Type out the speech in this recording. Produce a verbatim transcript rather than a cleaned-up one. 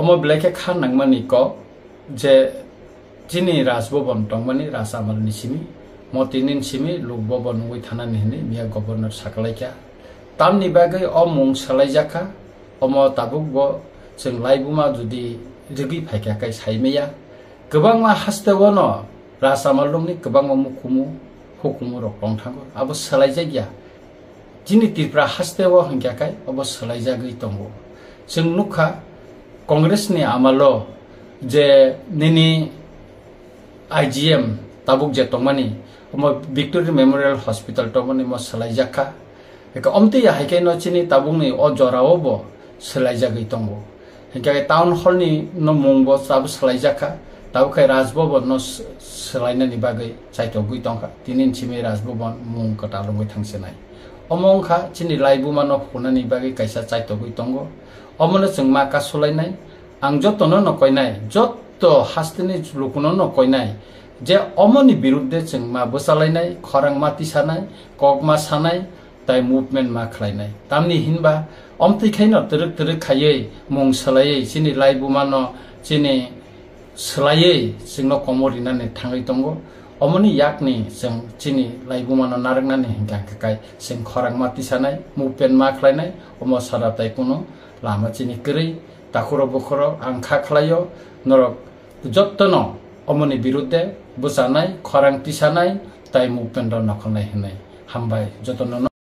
Omo belai khe kha nangmani kok je chini Raj Bhavan tongmani Raj Amal ni simi, Motini simi Lok Bhavan wngwi thanani hinwi miya governor sakalaikha. Tamni bagwi o mung swlaijakha, omo tabuk bo chwng laibuma jodi rwgwi phaikha khe saimaya. Kwbangma hasteo no Raj Amal rokni kwbangma mukumu hukumu rok tongthango, abo swlaijakya. Chini Tripura hasteo hinkha khe obo swlaijagwi tongo. Chwng nukha Congress ni amalo je nini I G M tabuk je tongmani, omo Victory Memorial Hospital tongmani mo swlaijakha. Eka omtwi ya hai khe no chini tabukni o jorao bo swlaijagwi tongo. Hinkhe town hall ni no mung bo tabuk swlaijakha, tabuk khai Raj Bhavan no s-, swlainani bagwi chaitogwi tongkha. Tini simi Raj Bhavan mung kwtal wngwi thangsinai. Omo wngkha chini laibuma no hukunani bagwi kaisa chaitogwi tongo. Omono chwng ma kasulainai. Ang jotono no koinai, jotto hasteni lukuno no koinai je omoni birudde chwng ma bwchalainai, khorang ma tisanai, kok ma sanai, tai movement ma khlainai. Tamni hinba omtwi khaino twrwk twrwk khaiwi mung swlaiwi chini laibuma no chini swlaiwi chwngno komo rinani thangwi tongo. Omoni yakni chwng chini laibuma no narwknani hinkha khe kai chwng khorang ma tisanai, movement ma khlainai, omo sara tai kuno lama chini kwrwi. Takhuro bukhuro ang kha khlaio, norok jottono omoni birudde bwchanai, khorang tisanai tai movement rok nokholnai hinwi. Hambai jotono.